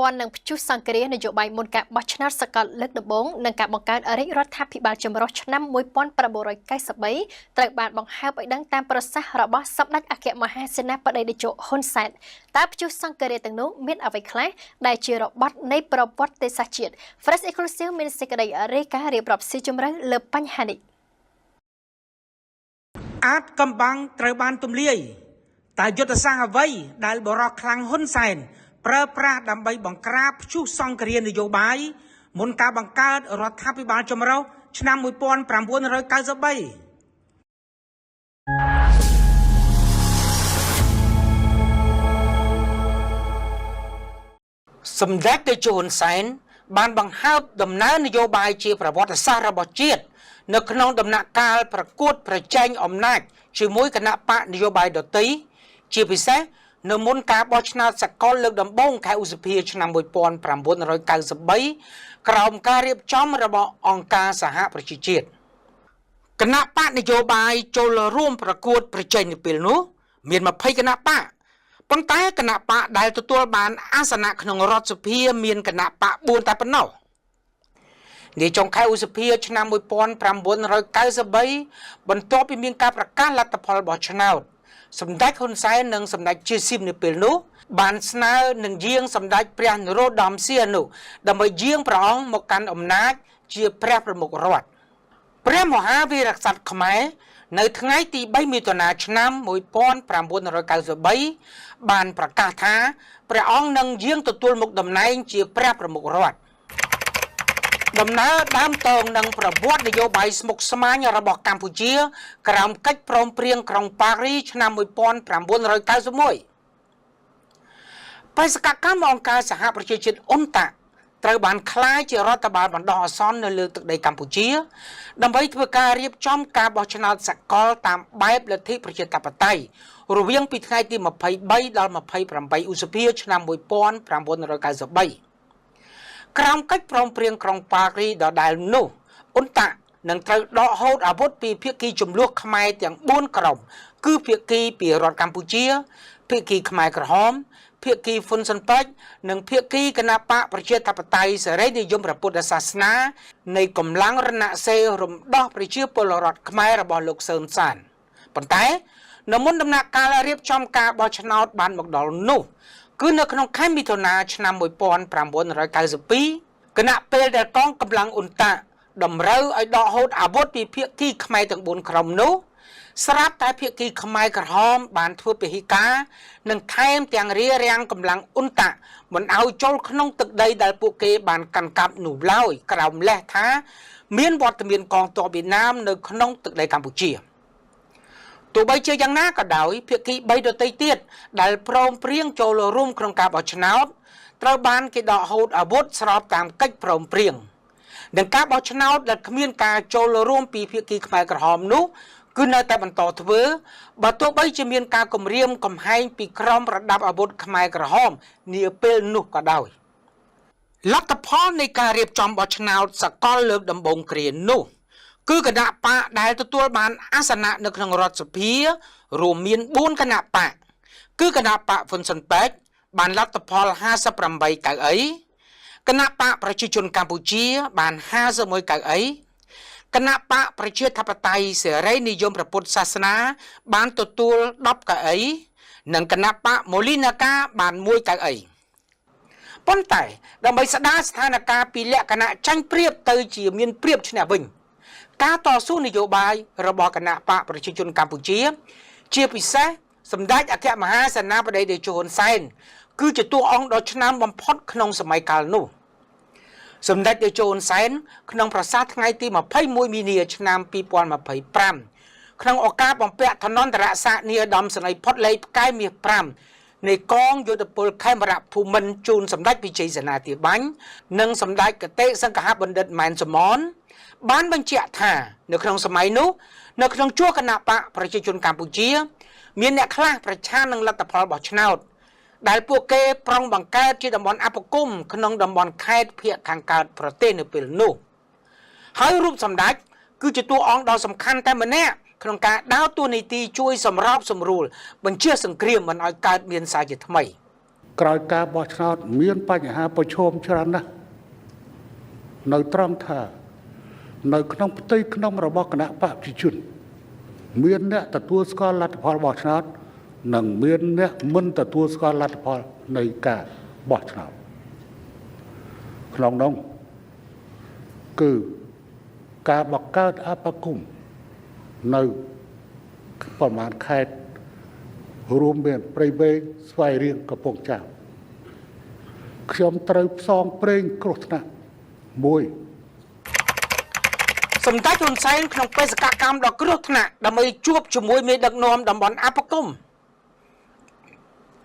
ព័ន្ធនឹងព្យុះសង្គ្រានយោបាយមុនការបោះឆ្នោតសកលលើកដំបូងនិងការបង្កើតរាជរដ្ឋាភិបាលចម្រុះឆ្នាំ1993ត្រូវបានបង្ហើបឲ្យដឹងតាមប្រសាសន៍របស់សម្ដេចអគ្គមហាសេនាបតីតេជោហ៊ុនសែនតើព្យុះសង្គ្រាទាំងនោះមានអ្វីខ្លះដែលជារបត់នៃប្រវត្តិសាស្ត្រជាតិ Fresh Exclusive មានសេចក្តីរាយការណ៍រៀបរាប់ស៊ីជម្រៅលើបញ្ហានេះ។ អាចកំបាំងត្រូវបានទម្លាយតែយុទ្ធសាស្ត្រអ្វីដែលបរិះខ្លាំងហ៊ុនសែនប្រើប្រាស់ដើម្បីបង្ក្រាបព្យុះសង្គ្រានយោបាយមុនការបង្កើតរដ្ឋាភិបាលចម្រុះឆ្នាំ1993សម្ដេចតេជោហ៊ុនសែនបានបង្ហើបដំណើរនយោបាយជាប្រវត្តិសាស្ត្ររបស់ជាតិនៅក្នុងដំណាក់កាលប្រកួតប្រជែងអំណាចជាមួយគណៈបកនយោបាយដទៃជាពិសេសនៅមុនការបោះឆ្នោតសកលលើកដំបូងខែឧសភាឆ្នាំ1993ក្រោមការរៀបចំរបស់អង្គការសហប្រជាជាតិគណៈបកនយោបាយចូលរួមប្រកួតប្រជែងនៅពេលនោះមាន20គណៈបកប៉ុន្តែគណៈបកដែលទទួលបានអាសនៈក្នុងរដ្ឋសភាមានគណៈបក4តែប៉ុណ្ណោះនាចុងខែឧសភាឆ្នាំ1993បន្ទាប់ពីមានការប្រកាសលទ្ធផលបោះឆ្នោតសម្ដេចហ៊ុនសែននិងសម្ដេចជាស៊ីមនៅពេលនោះបានស្នើនឹងយាងសម្ដេចព្រះនរោត្តមសីហនុដើម្បីយាងព្រះអង្គមកកាន់អំណាចជាព្រះប្រមុខរដ្ឋព្រះមហាវីរក្សត្រខ្មែរនៅថ្ងៃទី3មិថុនាឆ្នាំ1993បានប្រកាសថាព្រះអង្គនឹងយាងទទួលមុខតំណែងជាព្រះប្រមុខរដ្ឋដំណើរដើមតងនឹងប្រវត្តិនយោបាយស្មុគស្មាញរបស់កម្ពុជាក្រោមកិច្ចព្រមព្រៀងក្រុងប៉ារីឆ្នាំ1991បេសកកម្មអង្គការសហប្រជាជាតិអ៊ុនតាក់ត្រូវបានក្លាយជារដ្ឋបាលបណ្ដោះអាសន្ននៅលើទឹកដីកម្ពុជាដើម្បីធ្វើការរៀបចំការបោះឆ្នោតសកលតាមបែបលទ្ធិប្រជាធិបតេយ្យរវាងពីថ្ងៃទី23ដល់28ឧសភាឆ្នាំ1993ក្រោមកិច្ចព្រមព្រៀងក្រុងប៉ារីដដែលនោះអ៊ុនតាក់នឹងត្រូវដកហូតអាវុធពីភាគីចំនួនខ្មែរទាំង4ក្រុមគឺភាគីពីរដ្ឋកម្ពុជាភាគីខ្មែរក្រហមភាគីហ្វុនស៊ិនប៉ិចនិងភាគីគណៈបកប្រជាធិបតេយ្យសេរីនិយមព្រះពុទ្ធសាសនានៃកម្លាំងរណសេរីរំដោះប្រជាពលរដ្ឋខ្មែររបស់លោកសឺនសានប៉ុន្តែនៅមុនដំណាក់កាលរៀបចំការបោះឆ្នោតបានមកដល់នោះគឺនៅក្នុងខែមិថុនាឆ្នាំ1992គណៈពេលដែលកងកម្លាំងអ៊ុនតាក់តម្រូវឲ្យដកហូតអាវុធពីភាគីខ្មែរទាំង4ក្រុមនោះស្រាប់តែភាគីខ្មែរក្រហមបានធ្វើពហិការនិងថែមទាំងរារាំងកម្លាំងអ៊ុនតាក់មិនឲ្យចូលក្នុងទឹកដីដែលពួកគេបានកាន់កាប់នោះឡើយក្រោមលេសថាមានវត្តមានកងទ័ពវៀតណាមនៅក្នុងទឹកដីកម្ពុជាទោះបីជាយ៉ាងណាក៏ដោយភាគី3ដទៃទៀតដែលព្រមព្រៀងចូលរួមក្នុងការបោះឆ្នោតត្រូវបានគេដកហូតអាវុធស្របតាមកិច្ចព្រមព្រៀងនិងការបោះឆ្នោតដែលគ្មានការចូលរួមពីភាគីខ្មែរក្រហមនោះគឺនៅតែបន្តធ្វើបើទោះបីជាមានការគំរាមកំហែងពីក្រុមប្រដាប់អាវុធខ្មែរក្រហមនាពេលនោះក៏ដោយលទ្ធផលនៃការរៀបចំបោះឆ្នោតសកលលើកដំបូងគ្រានោះគឺគណៈបកដែលទទួលបានអាសនៈនៅក្នុងរដ្ឋសភារួមមាន4គណៈបកគឺគណៈបកហ្វុនស៊ិនប៉ែកបានលទ្ធផល58កៅអីគណៈបកប្រជាជនកម្ពុជាបាន51កៅអីគណៈបកប្រជាធិបតេយ្យសេរីនិយមព្រះពុទ្ធសាសនាបានទទួល10កៅអីនិងគណៈបកមូលីណាកាបាន1កៅអីប៉ុន្តែដើម្បីស្ដារស្ថានភាពពីលក្ខណៈចាញ់ប្រៀបទៅជាមានប្រៀបឈ្នះវិញការតស៊ូនយោបាយរបស់គណៈបកប្រជាជនកម្ពុជា ជាពិសេសសម្ដេចអគ្គមហាសេនាបតីតេជោហ៊ុនសែនគឺជាតួអង្គដ៏ឆ្នើមបំផុតក្នុងសម័យកាលនោះសម្ដេចតេជោហ៊ុនសែនក្នុងប្រសាសន៍ថ្ងៃទី21មីនាឆ្នាំ2025ក្នុងឱកាសបំពាក់ឋនន្តរសក្តិនាឧត្តមសេនីយ៍ផុតលេខផ្កាយមាស5នៃកងយោធពលខេមរៈភូមិន្ទជូនសម្ដេចវិជ័យសេនាធិបាញ់និងសម្ដេចគតិសង្ឃបណ្ឌិតម៉ែនសមនបានបញ្ជាក់ថានៅក្នុងសម័យនោះនៅក្នុងជួរគណៈបកប្រជាជនកម្ពុជាមានអ្នកខ្លះប្រឆាំងនឹងលទ្ធផលបោះឆ្នោតដែលពួកគេប្រុងបង្កើតជាតំបន់អបគមក្នុងតំបន់ខេត្តភាគខាងកើតប្រទេសនៅពេលនោះហើយរូបសម្ដេចគឺជាតួអង្គដ៏សំខាន់តែម្នាក់ក្នុងការដើរតួនាទីជួយសម្របសម្រួលបញ្ជាសង្គ្រាមមិនឲ្យកើតមានសាជាថ្មី។ ក្រោយការបោះឆ្នោតមានបញ្ហាប្រឈមច្រើនណាស់នៅត្រង់ថានៅក្នុងផ្ទៃក្នុងរបស់គណៈបកប្រជាជនមានអ្នកទទួលស្គាល់លទ្ធផលបោះឆ្នោតនិងមានអ្នកមិនទទួលស្គាល់លទ្ធផលនៃការបោះឆ្នោតក្នុងនោះគឺការបង្កើតអបគមន៍នៅប្រមាណខេត្តរួមមានព្រៃវែងស្វាយរៀងកំពង់ចាមខ្ញុំត្រូវផ្សងព្រេងគ្រោះថ្នាក់មួយ សម្ដេចហ៊ុនសែនក្នុងបេសកកម្មដ៏គ្រោះថ្នាក់ដើម្បីជួបជាមួយមេដឹកនាំតំបន់អបគមន៍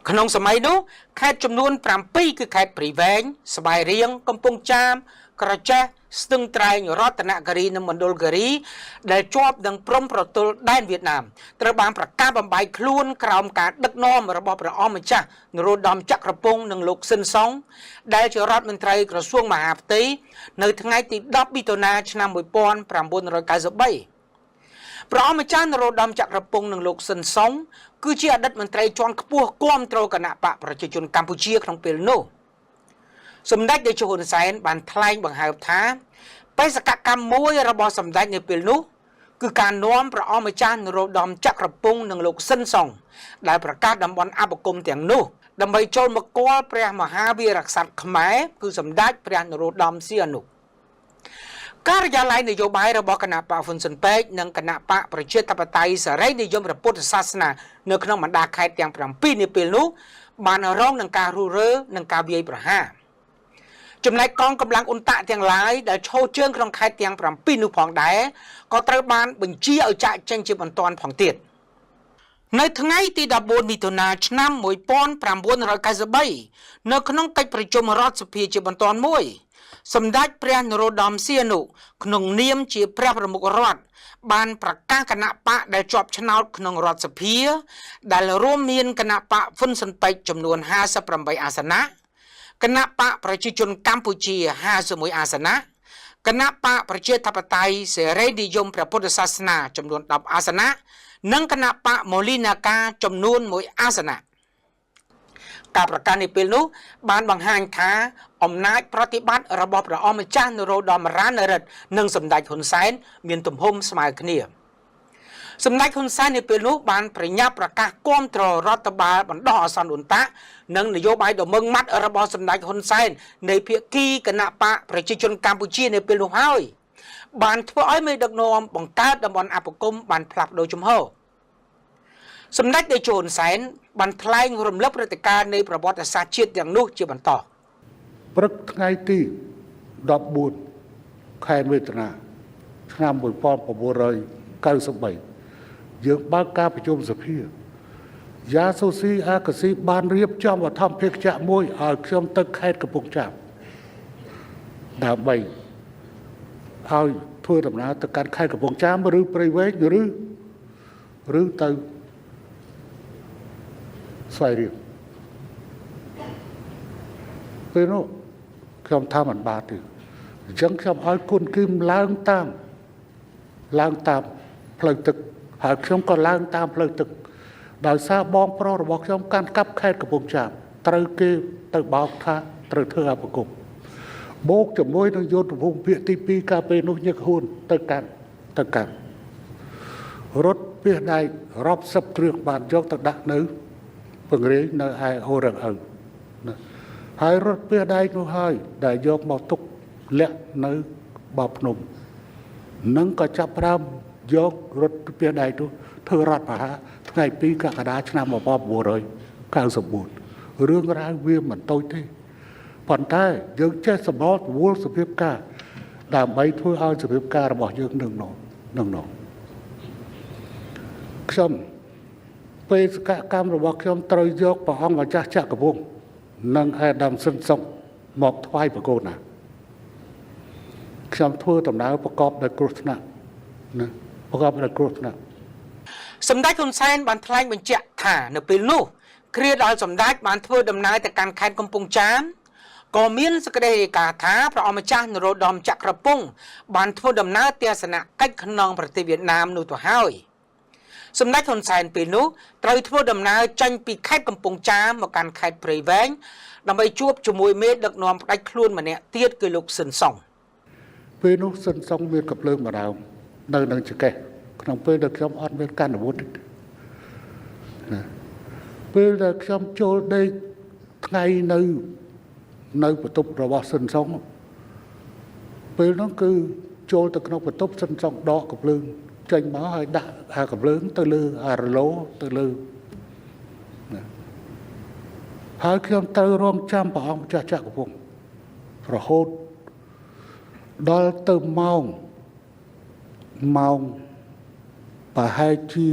ក្នុងសម័យនោះខេត្តចំនួន7គឺខេត្តព្រៃវែងស្វាយរៀងកំពង់ចាមក្រចេះស្ទឹងត្រែងរតនគិរីនិងមណ្ឌលគិរីដែលជាប់នឹងព្រំប្រទល់ដែនវៀតណាមត្រូវបានប្រកាសបំបែកខ្លួនក្រោមការដឹកនាំរបស់ព្រះអង្គម្ចាស់នរោត្តមចក្រពង្សនិងលោកស៊ិនសុងដែលជារដ្ឋមន្ត្រីក្រសួងមហាផ្ទៃនៅថ្ងៃទី10មិថុនាឆ្នាំ1993ព្រះអង្គម្ចាស់នរោត្តមចក្រពង្សនិងលោកស៊ិនសុងគឺជាអតីតមន្ត្រីជាន់ខ្ពស់គាំទ្រគណៈបកប្រជាជនកម្ពុជាក្នុងពេលនោះសម្ដេចតេជោហ៊ុនសែនបានថ្លែងបង្ហើបថាបេសកកម្មមួយរបស់សម្ដេចនៅពេលនោះគឺការនាំព្រះអង្គម្ចាស់នរោត្តមចក្រពង្សនិងលោកស៊ិនសុងដែលប្រកាសតំបន់អបគមន៍ទាំងនោះដើម្បីចូលមកគាល់ព្រះមហាវីរក្សត្រខ្មែរគឺសម្ដេចព្រះនរោត្តមសីហនុការិយាល័យនយោបាយរបស់គណៈបកហ្វុនស៊ិនពេកនិងគណៈបកប្រជាធិបតេយ្យសេរីនិយមព្រះពុទ្ធសាសនានៅក្នុងបណ្ដាខេត្តទាំង7នាពេលនោះបានរងនឹងការរុះរើនិងការវាយប្រហារចំណែកកងកម្លាំងអ៊ុនតាក់ទាំងឡាយដែលឈរជើងក្នុងខេត្តទាំង7នោះផងដែរក៏ត្រូវបានបញ្ជាឲ្យចាកចេញជាបន្ទាន់ផងទៀតនៅថ្ងៃទី14មិថុនាឆ្នាំ1993នៅក្នុងកិច្ចប្រជុំរដ្ឋសភាជាបន្ទាន់មួយសម្ដេចព្រះនរោត្តមសីហនុក្នុងនាមជាព្រះប្រមុខរដ្ឋបានប្រកាសគណៈបកដែលជាប់ឆ្នោតក្នុងរដ្ឋសភាដែលរួមមានគណៈបកហ្វុនស៊ិនពេចចំនួន58អាសនៈគណៈបកប្រជាជនកម្ពុជា51អាសនៈគណៈបកប្រជាធិបតេយ្យសេរីនិយមព្រះពុទ្ធសាសនាចំនួន10អាសនៈនិងគណៈបកម៉ូលីណាកាចំនួន1អាសនៈការប្រកាសនាពេលនោះបានបង្ហាញថាអំណាចប្រតិបត្តិរបស់ព្រះអង្គម្ចាស់នរោត្តមរណឫទ្ធិនិងសម្ដេចហ៊ុនសែនមានទំហំស្មើគ្នាសម្ដេចហ៊ុនសែននាពេលនោះបានប្រញាប់ប្រកាសគាំទ្ររដ្ឋបាលបណ្ដោះអាសន្នអ៊ុនតាក់និងនយោបាយដ៏ម៉ឺងម៉ាត់របស់សម្ដេចហ៊ុនសែននៃភាគីគណៈបកប្រជាជនកម្ពុជានាពេលនោះហើយបានធ្វើឲ្យមេដឹកនាំបង្កើតតំបន់អបគមន៍បានផ្លាស់ប្ដូរជំហរសម្ដេចតេជោហ៊ុនសែនបានថ្លែងរំលឹកព្រឹត្តិការណ៍នៃប្រវត្តិសាស្ត្រជាតិទាំងនោះជាបន្ត ព្រឹកថ្ងៃទី14ខែមិថុនាឆ្នាំ1993យើងបើកការប្រជុំសភាយ៉ាសូស៊ីអាកាស៊ីបានរៀបចំអធិភេកចៈមួយឲ្យខ្ញុំទៅខេត្តកំពង់ចាមដើម្បីឲ្យធ្វើដំណើរទៅកាន់ខេត្តកំពង់ចាមឬព្រៃវែងឬទៅស្វាយរៀងពេលនោះខ្ញុំថាមិនបានទេអញ្ចឹងខ្ញុំឲ្យគុណគឹមឡើងតាមផ្លូវទឹកហើយខ្ញុំក៏ឡើងតាមផ្លូវទឹកដោយសារបងប្រុសរបស់ខ្ញុំកាន់កាប់ខេត្តកំពង់ចាមត្រូវគេទៅបោកថាត្រូវធ្វើអបគមន៍បូកជាមួយនឹងយុទ្ធភូមិភាគទី2កាលពេលនោះញឹកហ៊ួនទៅកាន់រថពាសដែករាប់សិបគ្រឿងបានយកទៅដាក់នៅពង្រាយនៅឯអូរឹងឪណាហើយរថពាសដែកនោះហើយដែលយកមកទុកលាក់នៅបោភ្នំនឹងក៏ចាប់ផ្ដើមយករថពាសដែកនោះធ្វើរដ្ឋប្រហារថ្ងៃ2កក្កដាឆ្នាំ1994រឿងរ៉ាវវាមិនតូចទេប៉ុន្តែយើងចេះសម្របសម្រួលសភាពការដើម្បីធ្វើឲ្យសភាពការរបស់យើងនឹងនោះខ្ញុំបេសកកម្មរបស់ខ្ញុំត្រូវយកព្រះអង្គម្ចាស់ចក្រពង្សនិងអាដាមស៊ិនសុងមកថ្វាយបង្គោលណាខ្ញុំធ្វើដំណើរប្រកបដោយគ្រោះថ្នាក់ណាប្រកបដោយគ្រោះថ្នាក់ សម្ដេចហ៊ុនសែនបានថ្លែងបញ្ជាក់ថានៅពេលនោះគ្រាដែលសម្ដេចបានធ្វើដំណើរទៅកាន់ខេត្តកំពង់ចាមក៏មានសេចក្តីរាយការណ៍ថាព្រះអង្គម្ចាស់នរោត្តមចក្រពង្សបានធ្វើដំណើរទស្សនកិច្ចក្នុងប្រទេសវៀតណាមនោះទៅហើយ សម្ដេចហ៊ុនសែនពេលនោះត្រូវធ្វើដំណើរចេញពីខេត្តកំពង់ចាមមកកាន់ខេត្តព្រៃវែងដើម្បីជួបជាមួយមេដឹកនាំផ្ដាច់ខ្លួនម្នាក់ទៀតគឺលោកស៊ិនសុង ពេលនោះស៊ិនសុងមានកំភ្លើងម្ដងនៅនឹងចកេះក្នុងពេលដែលខ្ញុំអត់មានកាន់អាវុធទេណាពេលដែលខ្ញុំចូលដេកថ្ងៃនៅនៅបន្ទប់របស់ស៊ិនសុងពេលនោះគឺចូលទៅក្នុងបន្ទប់ស៊ិនសុងដកកំភ្លើងចេញមកហើយដាក់អាកំភ្លើងទៅលើអារឡូទៅលើណាហើយខ្ញុំត្រូវរងចាំព្រះអង្គម្ចាស់ចក្រពងរហូតដល់ទៅម៉ោងម៉ោងប្រហែលជា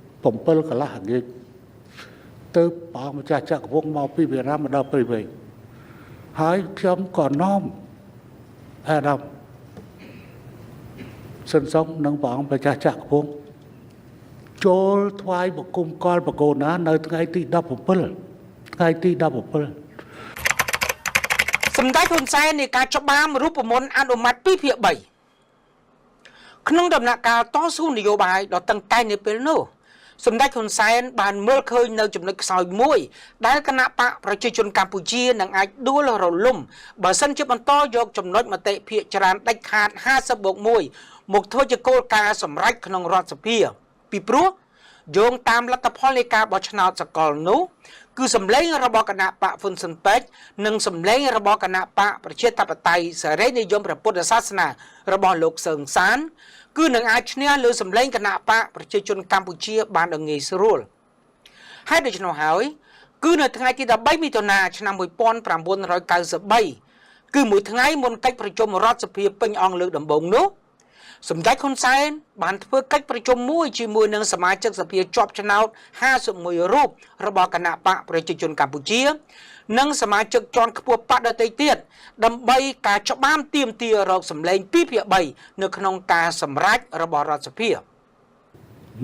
7កន្លះល្ងាចទៅព្រះអង្គម្ចាស់ចក្រពងមកពីវៀតណាមមកដល់ព្រៃវែងហើយខ្ញុំក៏នាំអាដាមសិនសុងនិងព្រះអង្គម្ចាស់ចក្រពងចូលថ្វាយបង្គំកលបកូនណានៅថ្ងៃទី17ថ្ងៃទី17 សម្ដេចហ៊ុនសែននៃការច្បាមរូបមន្តអនុម័ត2ភាគ3ក្នុងដំណាក់កាលតស៊ូនយោបាយដ៏តឹងតែងនាពេលនោះសម្ដេចហ៊ុនសែនបានមើលឃើញនៅចំណុចខ្សោយមួយដែលគណៈបកប្រជាជនកម្ពុជានឹងអាចដួលរលំបើសិនជាបន្តយកចំណុចមតិភាគច្រើនដាច់ខាត50បូក1មកធ្វើជាគោលការណ៍សម្រេចក្នុងរដ្ឋសភាពីព្រោះយោងតាមលទ្ធផលនៃការបោះឆ្នោតសកលនោះគឺសម្លេងរបស់គណៈបកហ្វុនស៊ិនពេចនិងសម្លេងរបស់គណៈបកប្រជាធិបតេយ្យសេរីនិយមព្រះពុទ្ធសាសនារបស់លោកសឹងសានគឺនឹងអាចឈ្នះលើសម្លេងគណៈបកប្រជាជនកម្ពុជាបានដោយងាយស្រួលហើយដូច្នោះហើយគឺនៅថ្ងៃទី13មិថុនាឆ្នាំ1993គឺមួយថ្ងៃមុនកិច្ចប្រជុំរដ្ឋសភាពេញអង្គលើកដំបូងនោះសម្ដេចហ៊ុនសែនបានធ្វើកិច្ចប្រជុំមួយជាមួយនឹងសមាជិកសភាជាប់ឆ្នោត51រូបរបស់គណៈបកប្រជាជនកម្ពុជា និងសមាជិកជាន់ខ្ពស់បកដទៃទៀតដើម្បីការច្បាមទាមទាររកសម្លេង2ភាគ3នៅក្នុងការសម្រេចរបស់រដ្ឋសភា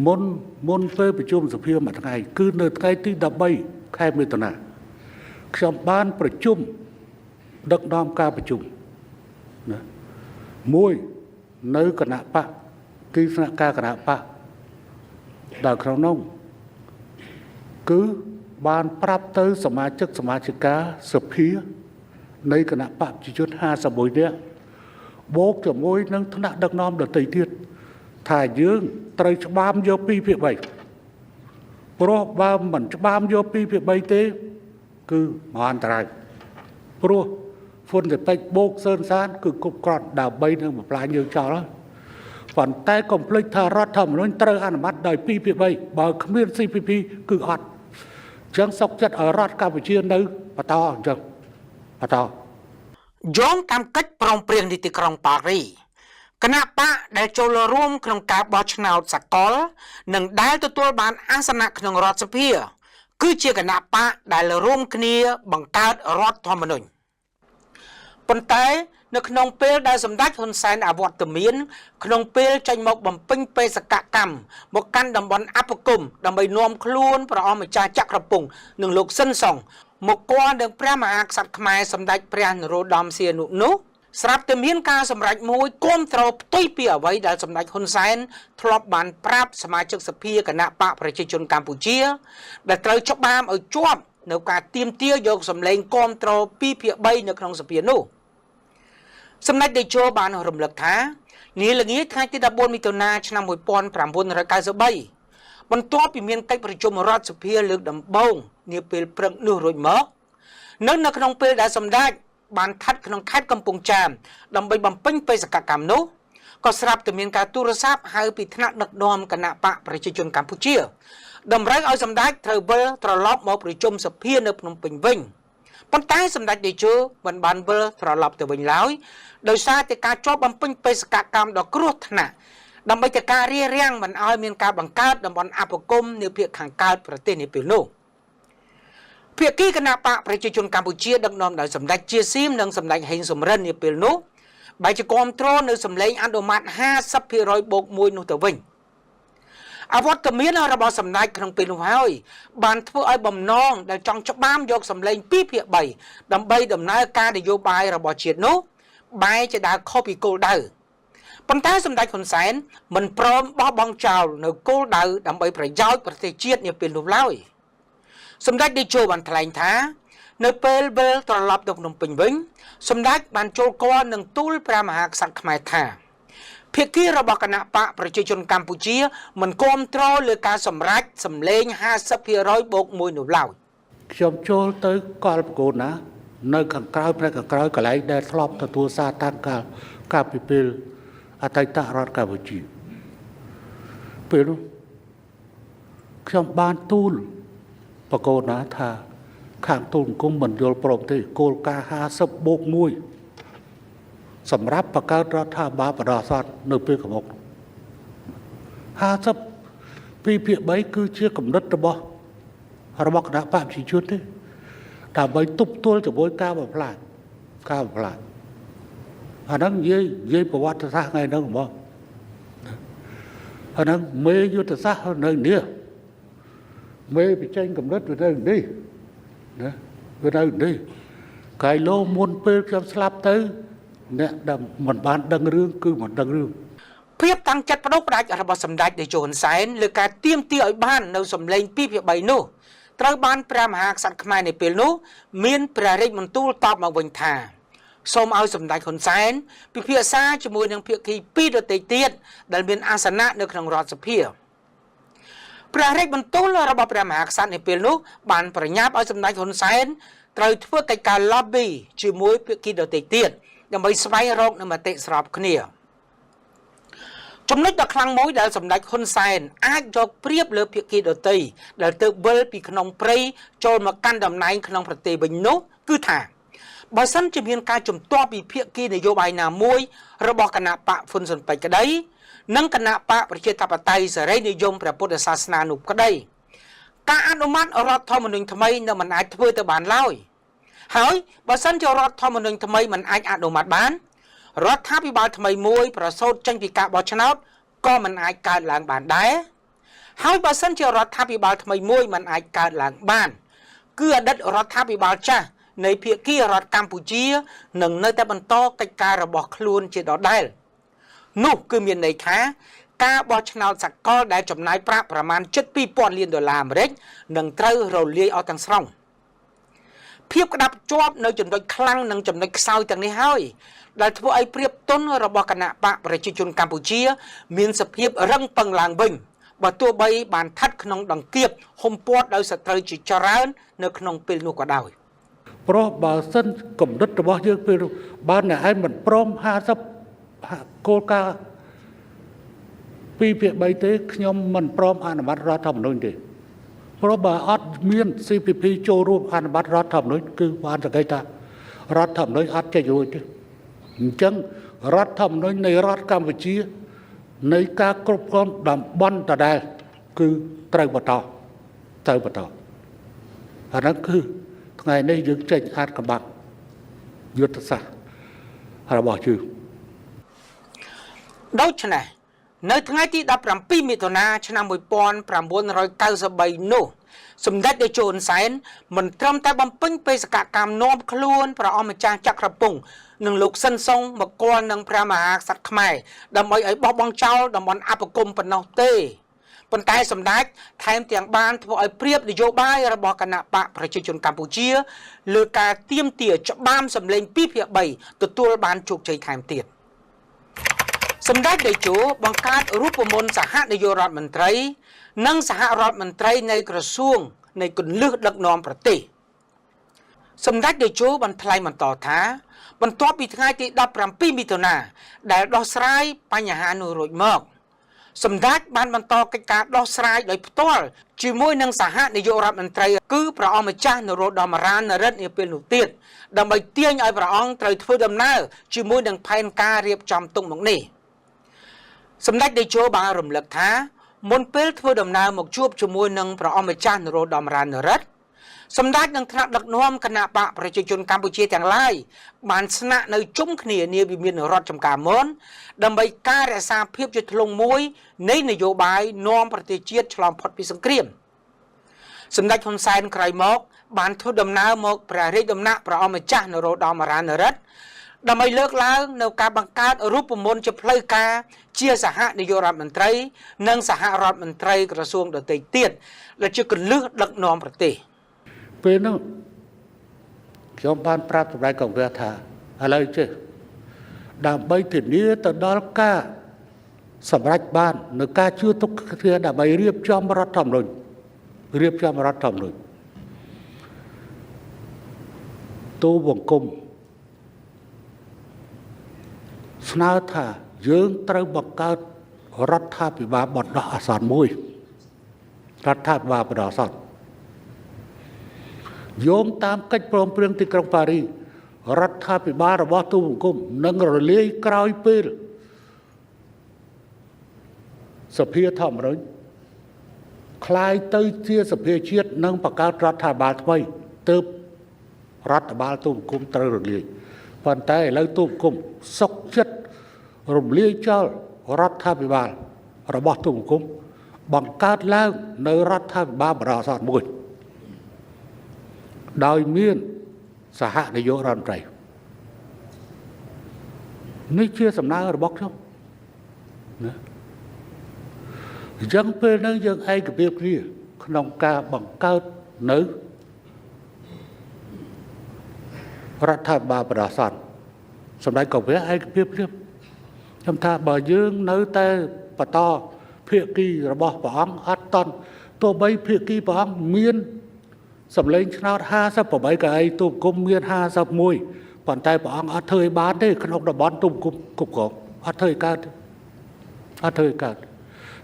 មុនមុនពេលប្រជុំសភាមួយថ្ងៃគឺនៅថ្ងៃទី13ខែមិថុនាខ្ញុំបានប្រជុំដឹកនាំការប្រជុំណាមួយនៅគណៈបកទីស្នាក់ការគណៈបកដែលក្នុងនោះគឺបានប្រាប់ទៅសមាជិកសមាជិកាសភានៃគណៈបកប្រជាជន51នាក់បូកជាមួយនឹងថ្នាក់ដឹកនាំដទៃទៀតថាយើងត្រូវច្បាមយក2ភាគ3ព្រោះបើមិនច្បាមយក2ភាគ3ទេគឺមហន្តរាយព្រោះហ្វុនសេពេចបូកសឿនសានគឺគ្រប់គ្រាន់ដើម្បីនឹងបំផ្លាញយើងចោលហើយប៉ុន្តែកុំភ្លេចថារដ្ឋធម្មនុញ្ញត្រូវអនុម័តដោយ2ភាគ3បើគ្មាន CPP គឺអត់អញ្ចឹងសុកចិត្តឲ្យរដ្ឋកម្ពុជានៅបន្តអញ្ចឹងបន្ត យោងតាមកិច្ចព្រមព្រៀងនីតិក្រុងប៉ារីគណៈបកដែលចូលរួមក្នុងការបោះឆ្នោតសកល និងដែលទទួលបានអាសនៈក្នុងរដ្ឋសភា គឺជាគណៈបកដែលរួមគ្នាបង្កើតរដ្ឋធម្មនុញ្ញប៉ុន្តែនៅក្នុងពេលដែលសម្ដេចហ៊ុនសែនអវត្តមានក្នុងពេលចេញមកបំពេញបេសកកម្មមកកាន់តំបន់អបគមដើម្បីនាំខ្លួនព្រះអង្គម្ចាស់ចក្រពង្សនិងលោកស៊ិនសុងមកគាល់នឹងព្រះមហាក្សត្រខ្មែរសម្ដេចព្រះនរោត្តមសីហនុនោះស្រាប់តែមានការសម្រេចមួយគាំទ្រផ្ទុយពីអ្វីដែលសម្ដេចហ៊ុនសែនធ្លាប់បានប្រាប់សមាជិកសភាគណៈបកប្រជាជនកម្ពុជាដែលត្រូវច្បាមឲ្យជាប់នៅការទាមទារយកសម្លេងគាំទ្រ2ភាគ3នៅក្នុងសភានោះសម្ដេចតេជោបានរំលឹកថានាល្ងាចថ្ងៃទី14មិថុនាឆ្នាំ1993បន្ទាប់ពីមានកិច្ចប្រជុំរដ្ឋសភាលើកដំបូងនាពេលព្រឹកនោះរួចមកនៅក្នុងពេលដែលសម្ដេចបានស្ថិតក្នុងខេត្តកំពង់ចាមដើម្បីបំពេញបេសកកម្មនោះក៏ស្រាប់តែមានការទូរស័ព្ទហៅពីថ្នាក់ដឹកនាំគណៈបកប្រជាជនកម្ពុជាតម្រូវឲ្យសម្ដេចត្រូវវិលត្រឡប់មកប្រជុំសភានៅភ្នំពេញវិញប៉ុន្តែសម្ដេចតេជោមិនបានវិលត្រឡប់ទៅវិញឡើយដោយសារតែការជាប់បំពេញបេសកកម្មដ៏គ្រោះថ្នាក់ដើម្បីតែការរារាំងមិនឲ្យមានការបង្កើតតំបន់អបគមន៍នៅភាគខាងកើតប្រទេសនាពេលនោះភាគីគណៈបកប្រជាជនកម្ពុជាដឹកនាំដោយសម្ដេចជាស៊ីមនិងសម្ដេចហេងសំរិននាពេលនោះបែរជាគាំទ្រនៅសម្លេងអនុម័ត50%បូក1នោះទៅវិញអវត្តមានរបស់សម្ដេចក្នុងពេលនោះហើយបានធ្វើឲ្យបំណងដែលចង់ច្បាមយកសម្លេង2ភាគ3ដើម្បីដំណើរការនយោបាយរបស់ជាតិនោះបែរជាដើរខុសពីគោលដៅ ប៉ុន្តែសម្ដេចហ៊ុនសែនមិនព្រមបោះបង់ចោលនៅគោលដៅដើម្បីប្រយោជន៍ប្រទេសជាតិនាពេលនោះឡើយសម្ដេចតេជោបានថ្លែងថានៅពេលវិលត្រឡប់ទៅភ្នំពេញវិញសម្ដេចបានចូលគាល់នឹងទូលព្រះមហាក្សត្រខ្មែរថាភាគីរបស់គណៈបកប្រជាជនកម្ពុជាមិនគាំទ្រលើការសម្រេចសម្លេង50%បូក1នោះឡើយ ខ្ញុំចូលទៅកលបកូនណា នៅខាងក្រៅផ្នែកខាងក្រៅកន្លែងដែលធ្លាប់ទទួលសារតាំងកាលកាលពីពេលអតីតរដ្ឋកម្ពុជាពេលនោះខ្ញុំបានទូលបកូនណាថា ខាងទូលអង្គមមិនយល់ព្រមទេគោលការណ៍50បូក1សម្រាប់បង្កើតរដ្ឋាភិបាលបណ្ដោះអាសន្ននៅពេលខាងមុខ52ភាគ3គឺជាគំនិតរបស់ របស់គណៈបកប្រជាជនទេដើម្បីទប់ទល់ជាមួយការបំផ្លាញការបំផ្លាញអាហ្នឹងនិយាយនិយាយប្រវត្តិសាស្ត្រថ្ងៃហ្នឹងហ្មងអាហ្នឹងមេយុទ្ធសាស្ត្រនៅនេះមេបញ្ចេញកំណត់វានៅនេះណាវានៅនេះកាយលោមុនពេលខ្ញុំស្លាប់ទៅ អ្នកដែលមិនបានដឹងរឿងគឺមិនដឹងរឿង ភាពតាំងចិត្តបដូរផ្ដាច់របស់សម្ដេចតេជោហ៊ុនសែនលើការទាមទារឲ្យបាននៅសម្លេង2ភាគ3នោះត្រូវបានព្រះមហាក្សត្រខ្មែរនៅពេលនោះមានព្រះរាជបន្ទូលតបមកវិញថាសូមឲ្យសម្ដេចហ៊ុនសែនពិភាក្សាជាមួយនឹងភាគីពីរដទៃទៀតដែលមានអាសនៈនៅក្នុងរដ្ឋសភាព្រះរាជបន្ទូលរបស់ព្រះមហាក្សត្រនៅពេលនោះបានប្រញាប់ឲ្យសម្ដេចហ៊ុនសែនត្រូវធ្វើកិច្ចការ lobby ជាមួយភាគីដទៃទៀតដើម្បីស្វែងរកនូវមតិស្របគ្នាចំណុចដ៏ខ្លាំងមួយដែលសម្ដេចហ៊ុនសែនអាចយកប្រៀបលើភាគីដទៃដែលទើបវិលពីក្នុងព្រៃចូលមកកាន់តំណែងក្នុងប្រទេសវិញនោះគឺថាបើសិនជាមានការជំទាស់ពីភាគីនយោបាយណាមួយរបស់គណៈបកហ្វុនស៊ុនពេជ្រក្តីនិងគណៈបកប្រជាធិបតេយ្យសេរីនិយមព្រះពុទ្ធសាសនានោះក្តីការអនុម័តរដ្ឋធម្មនុញ្ញថ្មីនៅមិនអាចធ្វើទៅបានឡើយហើយបើសិនជារដ្ឋធម្មនុញ្ញថ្មីមិនអាចអនុម័តបានរដ្ឋាភិបាលថ្មីមួយប្រសូតចេញពីការបោះឆ្នោតក៏មិនអាចកើតឡើងបានដែរហើយបើសិនជារដ្ឋាភិបាលថ្មីមួយមិនអាចកើតឡើងបានគឺអតីតរដ្ឋាភិបាលចាស់នៃភាគីរដ្ឋកម្ពុជានឹងនៅតែបន្តកិច្ចការរបស់ខ្លួនជាដដែលនោះគឺមានន័យថាការបោះឆ្នោតសកលដែលចំណាយប្រាក់ប្រមាណជិត2000លានដុល្លារអាមេរិកនឹងត្រូវរលាយអស់ទាំងស្រុងភាពក្តាប់ជាប់នៅចំណុចខ្លាំងនិងចំណុចខ្សោយទាំងនេះហើយដែលធ្វើឲ្យប្រៀបទុនរបស់គណៈបកប្រជាជនកម្ពុជា មានសភាពរឹងប៉ឹងឡើងវិញបើទោះបីបានស្ថិតក្នុងដង្កៀបហុំព័ទ្ធដោយសត្រូវជាច្រើននៅក្នុងពេលនោះក៏ដោយ ព្រោះបើសិនគំនិតរបស់យើងពេលនោះបើអ្នកឯងមិនព្រម50គោលការណ៍2ភាគ3ទេខ្ញុំមិនព្រមអនុម័តរដ្ឋធម្មនុញ្ញទេព្រោះបើអត់មាន CPP ចូលរួមអនុម័តរដ្ឋធម្មនុញ្ញគឺបានសង្កេតថារដ្ឋធម្មនុញ្ញអត់ចេញរួចទេអញ្ចឹងរដ្ឋធម្មនុញ្ញនៃរដ្ឋកម្ពុជានៃការគ្រប់គ្រងតំបន់ដដែលគឺត្រូវបន្តត្រូវបន្តអាហ្នឹងគឺថ្ងៃនេះយើងចេញអាចកំបាំងយុទ្ធសាស្ត្ររបស់យើង ដូច្នេះនៅថ្ងៃទី17មិថុនាឆ្នាំ1993នោះសម្ដេចតេជោហ៊ុនសែនមិនត្រឹមតែបំពេញបេសកកម្មនាំខ្លួនព្រះអង្គម្ចាស់ចក្រពង្សនិងលោកស៊ិនសុងមកគាល់នឹងព្រះមហាក្សត្រខ្មែរដើម្បីឲ្យបោះបង់ចោលតំបន់អបគមប៉ុណ្ណោះទេប៉ុន្តែសម្ដេចថែមទាំងបានធ្វើឲ្យប្រៀបនយោបាយរបស់គណៈបកប្រជាជនកម្ពុជាលើការទាមទារច្បាមសម្លេង2ភាគ3ទទួលបានជោគជ័យថែមទៀតសម្ដេចតេជោបង្កើតរូបមន្តសហនាយករដ្ឋមន្ត្រី និងសហរដ្ឋមន្ត្រីនៃក្រសួងនៃគន្លឹះដឹកនាំប្រទេសសម្ដេចតេជោបានថ្លែងបន្តថា បន្ទាប់ពីថ្ងៃទី17មិថុនាដែលដោះស្រាយបញ្ហានោះរួចមកសម្ដេចបានបន្តកិច្ចការដោះស្រាយដោយផ្ទាល់ជាមួយនឹងសហនាយករដ្ឋមន្ត្រីគឺព្រះអង្គម្ចាស់នរោត្តមរានរិទ្ធនាពេលនោះទៀតដើម្បីទាញឲ្យព្រះអង្គត្រូវធ្វើដំណើរជាមួយនឹងផែនការរៀបចំទុកមកនេះសម្ដេចតេជោបានរំលឹកថាមុនពេលធ្វើដំណើរមកជួបជាមួយនឹងព្រះអង្គម្ចាស់នរោត្តមរានរិទ្ធសម្ដេចនឹងថ្នាក់ដឹកនាំគណៈបកប្រជាជនកម្ពុជាទាំងឡាយបានស្នាក់នៅជុំគ្នានាវិមានរដ្ឋចំការមនដើម្បីការរក្សាភាពជាធ្លុងមួយនៃនយោបាយនាំប្រទេសជាតិឆ្លងផុតពីសង្គ្រាមសម្ដេចហ៊ុនសែនក្រោយមកបានធ្វើដំណើរមកព្រះរាជដំណាក់ព្រះអង្គម្ចាស់នរោត្តមរានរិទ្ធ ដើម្បីលើកឡើងនៅការបង្កើតរូបមន្តជាផ្លូវការជាសហនាយករដ្ឋមន្ត្រី និងសហរដ្ឋមន្ត្រីក្រសួងដទៃទៀតដែលជាគន្លឹះដឹកនាំប្រទេស ពេលនោះខ្ញុំបានប្រាប់សម្ដេចកងវះថាឥឡូវចេះដើម្បីធានាទៅដល់ការសម្រេចបាននៅការជឿទុកគ្នាដើម្បីរៀបចំរដ្ឋធម្មនុញ្ញរៀបចំរដ្ឋធម្មនុញ្ញទូបង្គំស្នើថាយើងត្រូវបង្កើតរដ្ឋាភិបាលបណ្ដោះអាសន្នមួយរដ្ឋាភិបាលបណ្ដោះអាសន្នយោងតាមកិច្ចព្រមព្រៀងទីក្រុងប៉ារីសរដ្ឋាភិបាលរបស់ទូបង្គំនឹងរលាយក្រោយពេលសភាធម្មនុញ្ញក្លាយទៅជាសភាជាតិនិងបង្កើតរដ្ឋាភិបាលថ្មីទើបរដ្ឋបាលទូបង្គំត្រូវរលាយប៉ុន្តែឥឡូវទូបង្គំសុកចិត្តរំលាយចោលរដ្ឋាភិបាលរបស់ទូបង្គំបង្កើតឡើងនៅរដ្ឋាភិបាលបណ្ដោះអាសន្នមួយដោយមានសហនាយករដ្ឋមន្ត្រីនេះជាសំណើរបស់ខ្ញុំណាអញ្ចឹងពេលហ្នឹងយើងឯកភាពគ្នាក្នុងការបង្កើតនៅរដ្ឋាភិបាលបណ្ដោះអាសន្នសម្ដេចកវៈឯកភាពគ្នាខ្ញុំថាបើយើងនៅតែបន្តភាគីរបស់ព្រះអង្គអត់តន់ទោះបីភាគីព្រះអង្គមានសម្លេងឆ្នោត58កៅអីទូបង្គំមាន51ប៉ុន្តែព្រះអង្គអត់ធ្វើឲ្យបានទេក្នុងតំបន់ទូបង្គំគ្រប់គ្រងអត់ធ្វើឲ្យកើតអត់ធ្វើឲ្យកើត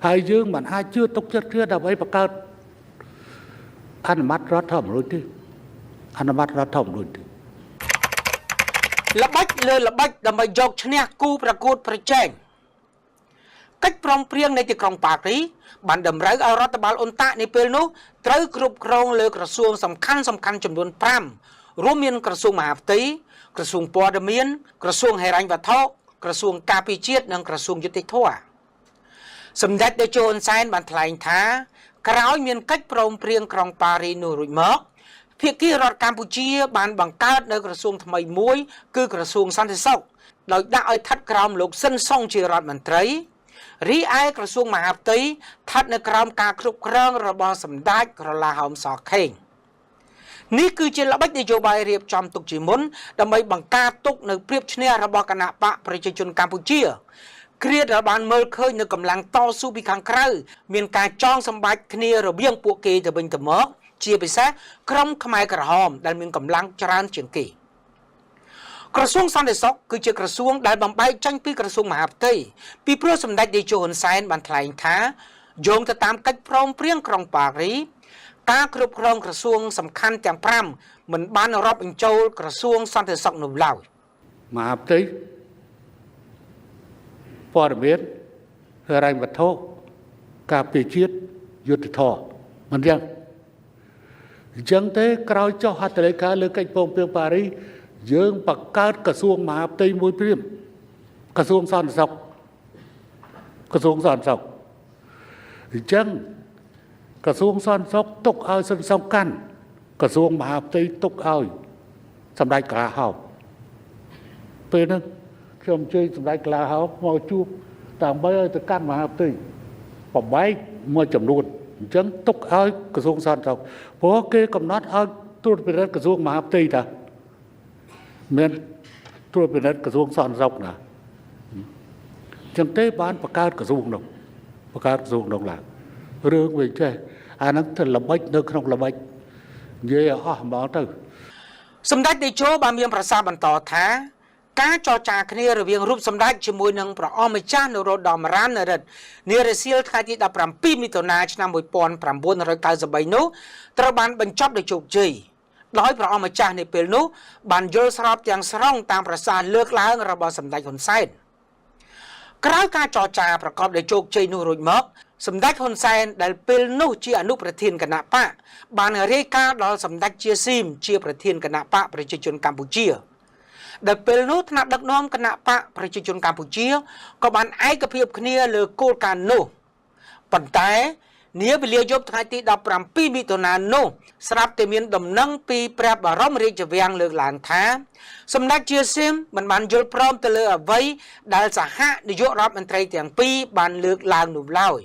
ហើយយើងមិនអាចជឿទុកចិត្តគ្នាដើម្បីបង្កើតអនុម័តរដ្ឋធម្មនុញ្ញទេអនុម័តរដ្ឋធម្មនុញ្ញទេ ល្បិចលើល្បិចដើម្បីយកឈ្នះគូប្រកួតប្រជែងកិច្ចព្រមព្រៀងនៃទីក្រុងប៉ារីសបានតម្រូវឲ្យរដ្ឋបាលអ៊ុនតាក់នាពេលនោះត្រូវគ្រប់គ្រងលើក្រសួងសំខាន់សំខាន់ចំនួន5រួមមានក្រសួងមហាផ្ទៃក្រសួងព័ត៌មានក្រសួងហិរញ្ញវត្ថុក្រសួងការពារជាតិនិងក្រសួងយុត្តិធម៌សម្ដេចតេជោហ៊ុនសែនបានថ្លែងថាក្រោយមានកិច្ចព្រមព្រៀងក្រុងប៉ារីសនោះរួចមកភាគីរដ្ឋកម្ពុជាបានបង្កើតនៅក្រសួងថ្មីមួយគឺក្រសួងសន្តិសុខដោយដាក់ឲ្យស្ថិតក្រោមលោកស៊ិនសុងជារដ្ឋមន្ត្រីរីឯក្រសួងមហាផ្ទៃស្ថិតនៅក្រោមការគ្រប់គ្រងរបស់សម្ដេចក្រឡាហោមសខេងនេះគឺជាល្បិចនយោបាយរៀបចំទុកជាមុនដើម្បីបង្ការទុកនៅប្រៀបឈ្នះរបស់គណបក្សប្រជាជនកម្ពុជាគ្រាដែលបានមើលឃើញនៅកម្លាំងតស៊ូពីខាងក្រៅមានការចងសម្បាច់គ្នារវាងពួកគេទៅវិញទៅមកជាពិសេសក្រុមខ្មែរក្រហមដែលមានកម្លាំងច្រើនជាងគេក្រសួងសន្តិសុខគឺជាក្រសួងដែលបំបែកចេញពីក្រសួងមហាផ្ទៃពីព្រោះសម្ដេចតេជោហ៊ុនសែនបានថ្លែងថាយោងទៅតាមកិច្ចព្រមព្រៀងក្រុងប៉ារីសការគ្រប់គ្រងក្រសួងសំខាន់ទាំង5មិនបានរាប់បញ្ចូលក្រសួងសន្តិសុខនោះឡើយ មហាផ្ទៃព័ត៌មានហិរញ្ញវត្ថុការពារជាតិយុត្តិធម៌មិនចឹងអញ្ចឹងទេក្រោយចុះហត្ថលេខាលើកិច្ចព្រមព្រៀងប៉ារីសយើងបង្កើតក្រសួងមហាផ្ទៃមួយព្រាមក្រសួងសន្តិសុខក្រសួងសន្តិសុខអញ្ចឹងក្រសួងសន្តិសុខទុកឲ្យសន្តិសុខកាន់ក្រសួងមហាផ្ទៃទុកឲ្យសម្ដេចក្រឡាហោមពេលហ្នឹងខ្ញុំអញ្ជើញសម្ដេចក្រឡាហោមមកជួបដើម្បីឲ្យទៅកាន់មហាផ្ទៃបំបែកមួយចំនួនអញ្ចឹងទុកឲ្យក្រសួងសន្តិសុខព្រោះគេកំណត់ឲ្យត្រួតពិនិត្យក្រសួងមហាផ្ទៃតាមានត្រួតពិនិត្យក្រសួងសន្តិសុខណាអញ្ចឹងទេបានបង្កើតក្រសួងនោះបង្កើតក្រសួងនោះឡើងរឿងវាចេះអាហ្នឹងទៅល្បិចនៅក្នុងល្បិចនិយាយឲ្យអស់ហ្មងទៅ សម្ដេចតេជោបានមានប្រសាសន៍បន្តថាការចរចាគ្នារវាងរូបសម្ដេចជាមួយនឹងព្រះអង្គម្ចាស់នរោត្តមរណរដ្ឋនារសៀលថ្ងៃទី17មិថុនាឆ្នាំ1993នោះត្រូវបានបញ្ចប់ដោយជោគជ័យដោយព្រះអង្គម្ចាស់នាពេលនោះបានយល់ស្របទាំងស្រុងតាមប្រសាសន៍លើកឡើងរបស់សម្ដេចហ៊ុនសែនក្រោយការចរចាប្រកបដោយជោគជ័យនោះរួចមកសម្ដេចហ៊ុនសែនដែលពេលនោះជាអនុប្រធានគណបក្សបានរាយការណ៍ដល់សម្ដេចជាស៊ីមជាប្រធានគណបក្សប្រជាជនកម្ពុជាដែលពេលនោះថ្នាក់ដឹកនាំគណបក្សប្រជាជនកម្ពុជាក៏បានឯកភាពគ្នាលើគោលការណ៍នោះប៉ុន្តែ នាវេលាយប់ថ្ងៃទី17មិថុនានោះស្រាប់តែមានដំណឹងពីព្រះបរមរាជវាំងលើកឡើងថាសម្ដេចជាស៊ីមមិនបានយល់ព្រមទៅលើអ្វីដែលសហនាយករដ្ឋមន្ត្រីទាំងពីរបានលើកឡើងនោះឡើយ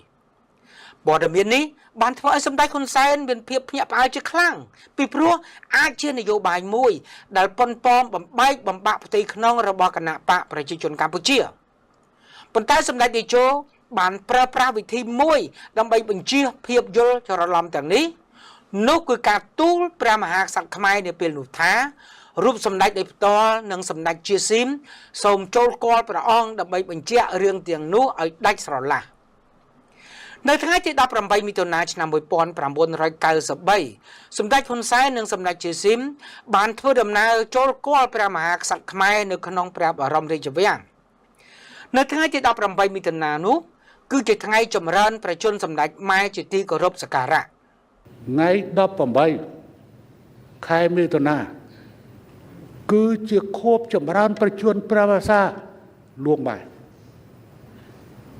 ព័ត៌មាននេះបានធ្វើឲ្យសម្ដេចហ៊ុនសែនមានភាពភ្ញាក់ផ្អើលជាខ្លាំងពីព្រោះអាចជានយោបាយមួយដែលប៉ុនប៉ងបំបែកបំបាក់ផ្ទៃក្នុងរបស់គណបក្សប្រជាជនកម្ពុជាប៉ុន្តែសម្ដេចតេជោបានប្រើប្រាស់វិធីមួយដើម្បីបញ្ជៀសភាពយល់ច្រឡំទាំងនេះនោះគឺការទូលព្រះមហាក្សត្រខ្មែរនាពេលនោះថារូបសម្ដេចដោយផ្ទាល់និងសម្ដេចជាស៊ីមសូមចូលគាល់ព្រះអង្គដើម្បីបញ្ជាក់រឿងទាំងនោះឲ្យដាច់ស្រឡះនៅថ្ងៃទី18មិថុនាឆ្នាំ1993សម្ដេចហ៊ុនសែននិងសម្ដេចជាស៊ីមបានធ្វើដំណើរចូលគាល់ព្រះមហាក្សត្រខ្មែរនៅក្នុងព្រះបរមរាជវាំងនៅថ្ងៃទី18មិថុនានោះគឺជាថ្ងៃចម្រើនព្រះជន្មសម្ដេចម៉ែជាទីគោរពសក្ការៈ ថ្ងៃ18ខែមិថុនាគឺជាខួបចម្រើនព្រះជន្មព្រះវស្សាលួងម៉ែ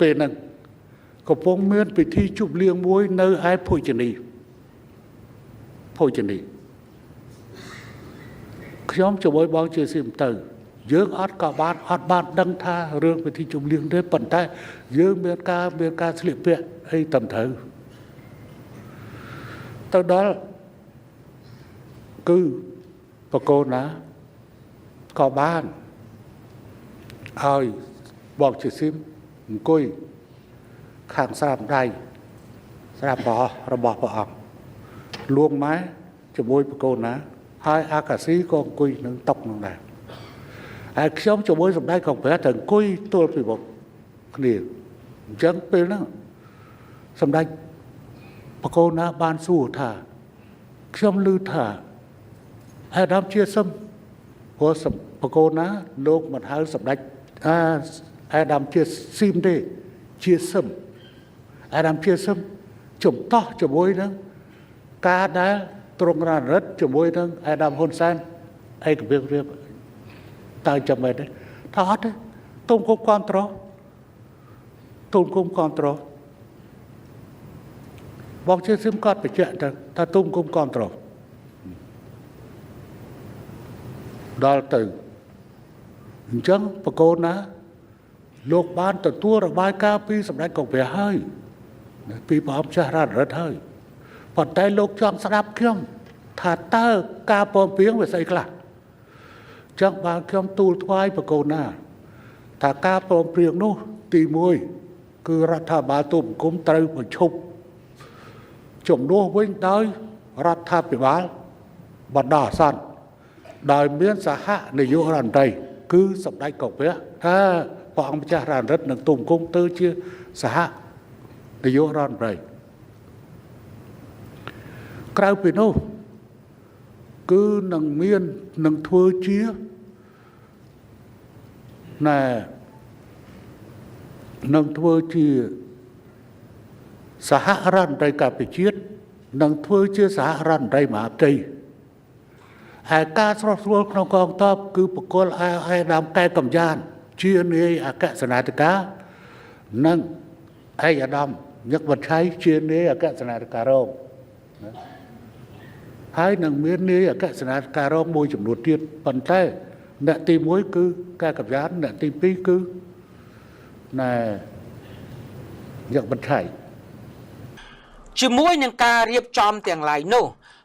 ពេលហ្នឹងកំពុងមានពិធីជប់លៀងមួយនៅឯភោជនីភោជនីខ្ញុំជាមួយបងជាស៊ីមទៅយើងអត់ក៏បានអត់បានដឹងថារឿងពិធីជប់លៀងទេប៉ុន្តែយើងមានការស្លៀកពាក់អីត្រឹមត្រូវទៅដល់គឺបកូនណាក៏បានឲ្យបងជាស៊ីមអង្គុយខាងស្រាមដៃស្រាមប្រហោះរបស់ព្រះអង្គលួងម៉ែជាមួយបកូនណាហើយអាកាស៊ីក៏អង្គុយនឹងតុកនឹងដែរហើយខ្ញុំជាមួយសម្ដេចកងព្រះត្រូវអង្គុយទល់ពីមុខគ្នាអញ្ចឹងពេលហ្នឹងសម្ដេចបកូនណាបានសួរថាខ្ញុំឮថាអាដាមជាសឹមព្រោះបកូនណាលោកមិនហៅសម្ដេចអាដាមជាស៊ីមទេជាសឹមអាដាមជាសឹមជំតោះជាមួយនឹងការដែលទ្រង់រណរិទ្ធជាមួយនឹងអាដាមហ៊ុនសែនឯកភាពរៀបតើចាំមែនទេថាអត់ទេទូនគុំគ្រប់ត្រទូនគុំគ្រប់ត្របងជាសឹមគាត់បញ្ជាក់ថាទូនគុំគ្រប់ត្រដល់ទៅអញ្ចឹងបកូនណាលោកបានទទួលរបាយការណ៍ពីសម្ដេចកុព្រះហើយពីព្រះអង្គចាស់រណរិទ្ធហើយប៉ុន្តែលោកចង់ស្ដាប់ខ្ញុំថាតើការព្រមព្រៀងវាស្អីខ្លះចឹងបានខ្ញុំទូលថ្វាយបកូនណាថាការព្រមព្រៀងនោះទី1គឺរដ្ឋាភិបាលទូលបង្គំត្រូវបញ្ឈប់ជំនួសវិញដោយរដ្ឋាភិបាលបណ្ដោះអាសន្នដោយមានសហនាយករដ្ឋមន្ត្រីគឺសម្ដេចកុព្រះថាព្រះអង្គម្ចាស់រណរិទ្ធនិងទូលបង្គំទៅជាសហនាយករដ្ឋមន្ត្រីក្រៅពីនោះគឺនឹងមាននឹងធ្វើជាណែនឹងធ្វើជាសហរដ្ឋមន្ត្រីការពារជាតិនឹងធ្វើជាសហរដ្ឋមន្ត្រីមហាផ្ទៃហើយការស្រោះស្រួលក្នុងកងទ័ពគឺបកលអាយដាមកែកំយ៉ានជានាយអគ្គសេនាធិការនិងឯកឧត្តមញឹកវត្ថៃជានាយអគ្គសេនាធិការរងណាហើយនឹងមាននាយអគ្គសេនាធិការរងមួយចំនួនទៀតប៉ុន្តែអ្នកទី1គឺកែកំយ៉ានអ្នកទី2គឺណែញឹកវត្ថៃ ជាមួយនឹងការរៀបចំទាំងឡាយនោះ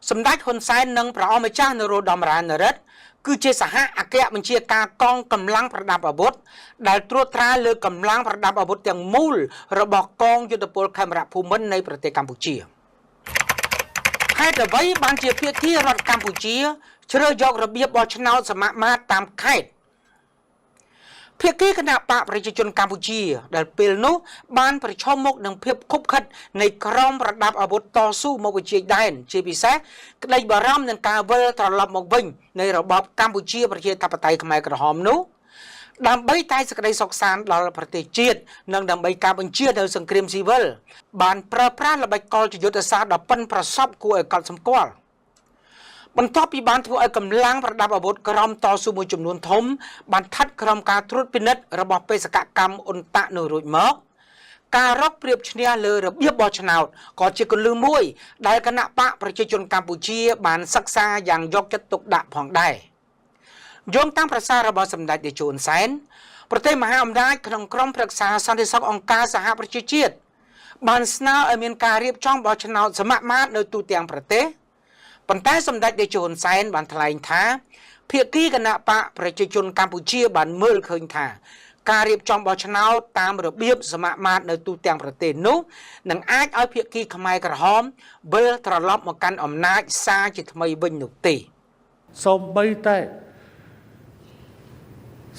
សម្ដេចហ៊ុនសែននិងព្រះអង្គម្ចាស់នរោត្តមរណរដ្ឋគឺជាសហអគ្គបញ្ជាការកងកម្លាំងប្រដាប់អាវុធដែលត្រួតត្រាលើកម្លាំងប្រដាប់អាវុធទាំងមូលរបស់កងយុទ្ធពលខេមរៈភូមិន្ទនៃប្រទេសកម្ពុជាហេតុអ្វីបានជាភាគីរដ្ឋកម្ពុជាជ្រើសយករបៀបបោះឆ្នោតសមាមាត្រតាមខេត្តភាគីគណៈបកប្រជាជនកម្ពុជាដែលពេលនោះបានប្រឈមមុខនឹងភាពខុបខិតនៃក្រុមប្រដាប់អាវុធតស៊ូមកវិជាដែនជាពិសេសក្តីបារម្ភនឹងការវិលត្រឡប់មកវិញនៃរបបកម្ពុជាប្រជាធិបតេយ្យខ្មែរក្រហមនោះដើម្បីតែសេចក្តីសុខសាន្តដល់ប្រទេសជាតិនិងដើម្បីការបញ្ជានៅសង្គ្រាមស៊ីវិលបានប្រើប្រាស់ល្បិចកលជាយុទ្ធសាស្ត្រដ៏ប៉ិនប្រសប់គួរឲ្យកត់សម្គាល់បន្ទាប់ពីបានធ្វើឲ្យកម្លាំងប្រដាប់អាវុធក្រមតស៊ូមួយចំនួនធំបានស្ថិតក្រោមការត្រួតពិនិត្យរបស់បេសកកម្មអ៊ុនតាក់នោះរួចមក ការរកប្រៀបឈ្នះលើរបៀបបោះឆ្នោតក៏ជាគន្លឹះមួយ ដែលគណៈបកប្រជាជនកម្ពុជា បានសិក្សាយ៉ាងយកចិត្តទុកដាក់ផងដែរយោងតាមប្រសាសន៍របស់សម្ដេចតេជោហ៊ុនសែនប្រទេសមហាអំណាចក្នុងក្រុមប្រឹក្សាសន្តិសុខអង្គការសហប្រជាជាតិបានស្នើឲ្យមានការរៀបចំបោះឆ្នោតសមមាត្រនៅទូទាំងប្រទេសប៉ុន្តែសម្ដេចតេជោហ៊ុនសែនបានថ្លែងថាភាគីគណៈបកប្រជាជនកម្ពុជាបានមើលឃើញថាការរៀបចំបោះឆ្នោតតាមរបៀបសមមាត្រនៅទូទាំងប្រទេសនោះនឹងអាចឲ្យភាគីខ្មែរក្រហមវិលត្រឡប់មកកាន់អំណាចសារជាថ្មីវិញនោះទេ សូម្បីតែ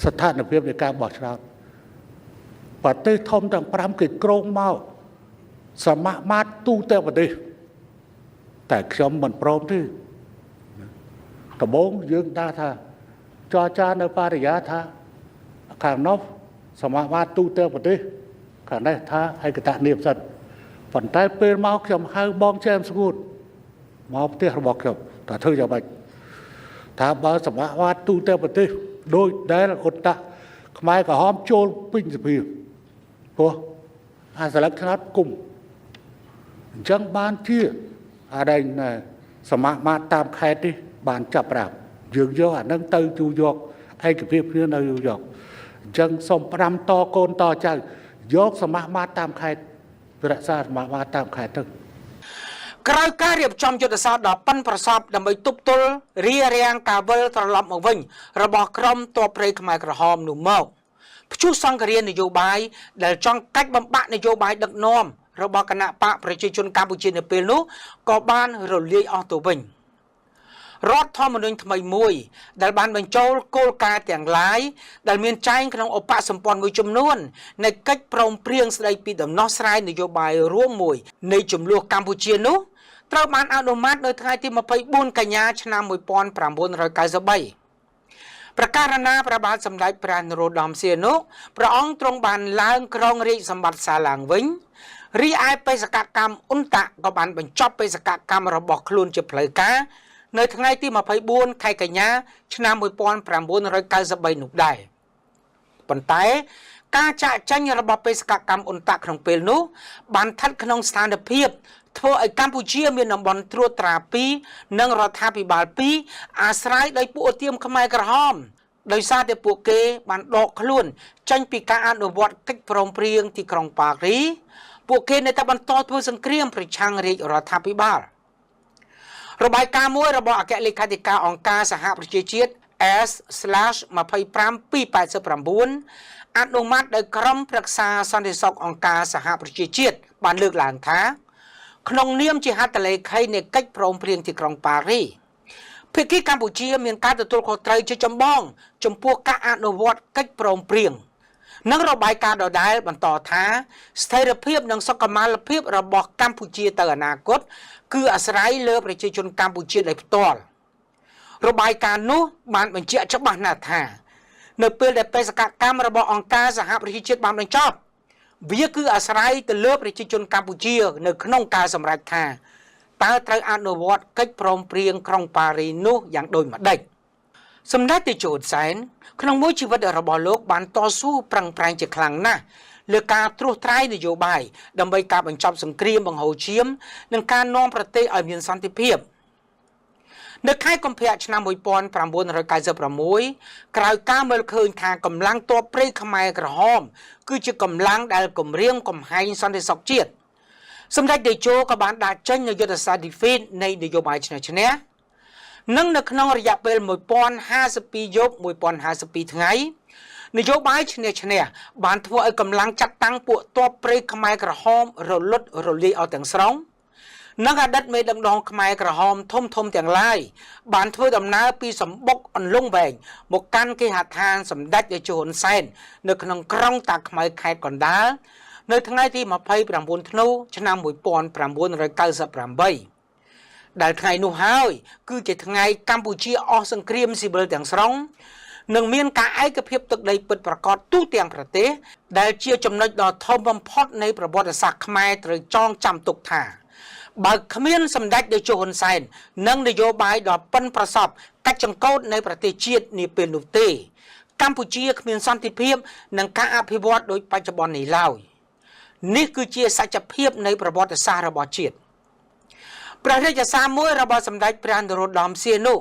ស្ថានភាពនៃការបោះឆ្នោតប្រទេសធំទាំង5គេក្រងមកសមមាត្រទូទាំងប្រទេសតែខ្ញុំមិនព្រមទេដំបូងយើងដាក់ថាចរចានៅបរិយាថាខាងនោះសមមាត្រទូទាំងប្រទេសខាងនេះថាឯកតនិយមសិនប៉ុន្តែពេលមកខ្ញុំហៅបងចែមស្ងួតមកផ្ទះរបស់ខ្ញុំតើធ្វើយ៉ាងម៉េច ថាបើសមមាត្រទូទាំងប្រទេសដោយដែលអ៊ុនតាក់ខ្មែរក្រហមចូលពេញសភាព្រោះអាសន្លឹកឆ្នោតគុំអញ្ចឹងបានជាអាដែងណែសមមាត្រតាមខេត្តនេះបានចាប់ប្រាប់យើងយកអានឹងទៅជួយកឯកភាពគ្នានៅញូវយ៉កអញ្ចឹងសូមផ្ដាំតកូនតចៅយកសមមាត្រតាមខេត្តរក្សាសមមាត្រតាមខេត្តទៅ ក្រោយការរៀបចំយុទ្ធសាស្ត្រដ៏ប៉ិនប្រសប់ដើម្បីទប់ទល់រារាំងការវិលត្រឡប់មកវិញរបស់ក្រុមទ័ពព្រៃខ្មែរក្រហមនោះមកព្យុះសង្គ្រាមនយោបាយដែលចង់កាច់បំបាក់នយោបាយដឹកនាំរបស់គណៈបកប្រជាជនកម្ពុជានៅពេលនោះក៏បានរលាយអស់ទៅវិញរដ្ឋធម្មនុញ្ញថ្មីមួយដែលបានបញ្ចូលគោលការណ៍ទាំងឡាយដែលមានចែងក្នុងឧបសម្ព័ន្ធមួយចំនួននៃកិច្ចព្រមព្រៀងស្តីពីដំណោះស្រាយនយោបាយរួមមួយនៃចំនួនកម្ពុជានោះត្រូវបានអនុម័តនៅថ្ងៃទី24កញ្ញាឆ្នាំ1993ប្រកាសណាព្រះបាទសម្ដេចព្រះនរោត្តមសីហនុព្រះអង្គទ្រង់បានឡើងគ្រងរាជសម្បត្តិសាឡើងវិញរីឯបេសកកម្មអ៊ុនតាក់ក៏បានបញ្ចប់បេសកកម្មរបស់ខ្លួនជាផ្លូវការនៅថ្ងៃទី24ខែកញ្ញាឆ្នាំ1993នោះដែរប៉ុន្តែការចាកចេញរបស់បេសកកម្មអ៊ុនតាក់ក្នុងពេលនោះបានស្ថិតក្នុងស្ថានភាពធ្វើឲ្យកម្ពុជាមានតំបន់ត្រួតត្រា2និងរដ្ឋាភិបាល2អាស្រ័យដោយពួកឧទាមខ្មែរក្រហមដោយសារតែពួកគេបានដកខ្លួនចេញពីការអនុវត្តកិច្ចព្រមព្រៀងទីក្រុងប៉ារីពួកគេនៅតែបន្តធ្វើសង្គ្រាមប្រឆាំងរាជរដ្ឋាភិបាលរបាយការណ៍មួយរបស់អគ្គលេខាធិការអង្គការសហប្រជាជាតិ S/25289 អនុម័តដោយក្រុមប្រឹក្សាសន្តិសុខអង្គការសហប្រជាជាតិបានលើកឡើងថាក្នុងនាមជាហត្ថលេខីនៃកិច្ចព្រមព្រៀងទីក្រុងប៉ារីភាគីកម្ពុជាមានការទទួលខុសត្រូវជាចម្បងចំពោះការអនុវត្តកិច្ចព្រមព្រៀងនិងរបាយការណ៍ដដែលបន្តថាស្ថិរភាពនិងសុខុមាលភាពរបស់កម្ពុជាទៅអនាគតគឺអាស្រ័យលើប្រជាជនកម្ពុជាដោយផ្ទាល់របាយការណ៍នោះបានបញ្ជាក់ច្បាស់ណាស់ថានៅពេលដែលបេសកកម្មរបស់អង្គការសហប្រជាជាតិបានបញ្ចប់វាគឺអាស្រ័យទៅលើប្រជាជនកម្ពុជានៅក្នុងការសម្រេចថាតើត្រូវអនុវត្តកិច្ចព្រមព្រៀងក្រុងប៉ារីនោះយ៉ាងដូចម្តេចសម្ដេចតេជោហ៊ុនសែនក្នុងមួយជីវិតរបស់លោកបានតស៊ូប្រឹងប្រែងជាខ្លាំងណាស់លើការត្រួសត្រាយនយោបាយដើម្បីការបញ្ចប់សង្គ្រាមបង្ហូរឈាមនិងការនាំប្រទេសឲ្យមានសន្តិភាពនៅខែកុម្ភៈឆ្នាំ1996ក្រោយការមើលឃើញថាកម្លាំងទ័ពព្រៃខ្មែរក្រហមគឺជាកម្លាំងដែលគំរាមកំហែងសន្តិសុខជាតិសម្ដេចតេជោក៏បានដាក់ចេញនូវយុទ្ធសាស្ត្រ defeat នៃនយោបាយឈ្នះឈ្នះនិងនៅក្នុងរយៈពេល1052យប់1052ថ្ងៃនយោបាយឈ្នះឈ្នះបានធ្វើឲ្យកម្លាំងចាត់តាំងពួកទ័ពព្រៃខ្មែរក្រហមរលត់រលាយអស់ទាំងស្រុងនិងអតីតមេដឹកនាំខ្មែរក្រហមធំធំទាំងឡាយបានធ្វើដំណើរពីសម្បុកអន្លង់វែងមកកាន់គេហដ្ឋានសម្ដេចតេជោហ៊ុនសែននៅក្នុងក្រុងតាខ្មៅខេត្តកណ្ដាលនៅថ្ងៃទី29ធ្នូឆ្នាំ1998ដែលថ្ងៃនោះហើយគឺជាថ្ងៃកម្ពុជាអស់សង្គ្រាមស៊ីវិលទាំងស្រុងនិងមានការឯកភាពទឹកដីពិតប្រាកដទូទាំងប្រទេសដែលជាចំណុចដ៏ធំបំផុតនៃប្រវត្តិសាស្ត្រខ្មែរត្រូវចងចាំទុកថាបើគ្មានសម្ដេចតេជោហ៊ុនសែននិងនយោបាយដ៏ប៉ិនប្រសប់កាច់ចង្កូតនៃប្រទេសជាតិនាពេលនោះទេកម្ពុជាគ្មានសន្តិភាពនិងការអភិវឌ្ឍដូចបច្ចុប្បន្ននេះឡើយ នេះគឺជាសច្ចភាពនៃប្រវត្តិសាស្ត្ររបស់ជាតិព្រះរាជសារមួយរបស់សម្ដេចព្រះនរោត្តមសីហនុ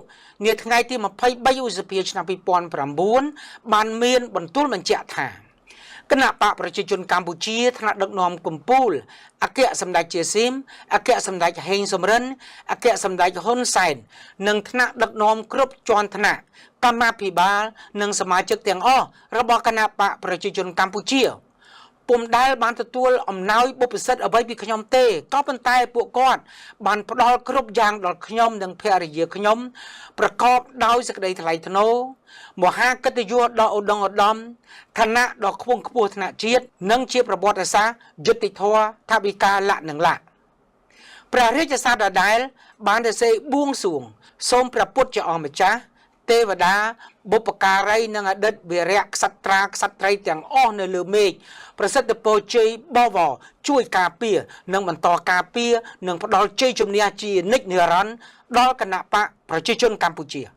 នាថ្ងៃទី23ឧសភាឆ្នាំ2009បានមានបន្ទូលបញ្ជាក់ថាគណៈបកប្រជាជនកម្ពុជាថ្នាក់ដឹកនាំកម្ពុជាអគ្គសម្ដេចជាស៊ីមអគ្គសម្ដេចហេងសំរិនអគ្គសម្ដេចហ៊ុនសែននិងថ្នាក់ដឹកនាំគ្រប់ជាន់ថ្នាក់កម្មាភិបាលនិងសមាជិកទាំងអស់របស់គណៈបកប្រជាជនកម្ពុជាពុំដែលបានទទួលអំណោយបុព្វសិទ្ធិអ្វីពីខ្ញុំទេក៏ប៉ុន្តែពួកគាត់បានផ្ដល់គ្រប់យ៉ាងដល់ខ្ញុំនិងភរិយាខ្ញុំប្រកបដោយសេចក្តីថ្លៃថ្នូរមហាកិត្តិយសដ៏ឧត្តមឧត្តមឋានៈដ៏ខ្ពង់ខ្ពស់ថ្នាក់ជាតិនិងជាប្រវត្តិសាស្ត្រយុត្តិធម៌ថវិកាលៈនិងលៈព្រះរាជសារដដែលបានសរសេរបួងសួងសូមព្រះពុទ្ធជាអង្គម្ចាស់ទេវតាបុព្វការីនិងអតីតវីរៈក្សត្រាក្សត្រីទាំងអស់នៅលើមេឃប្រសិទ្ធពរជ័យបវរជួយការពារនិងបន្តការពារនិងផ្ដល់ជ័យជំនះជានិច្ចនិរន្តរ៍ដល់គណៈបកប្រជាជនកម្ពុជា។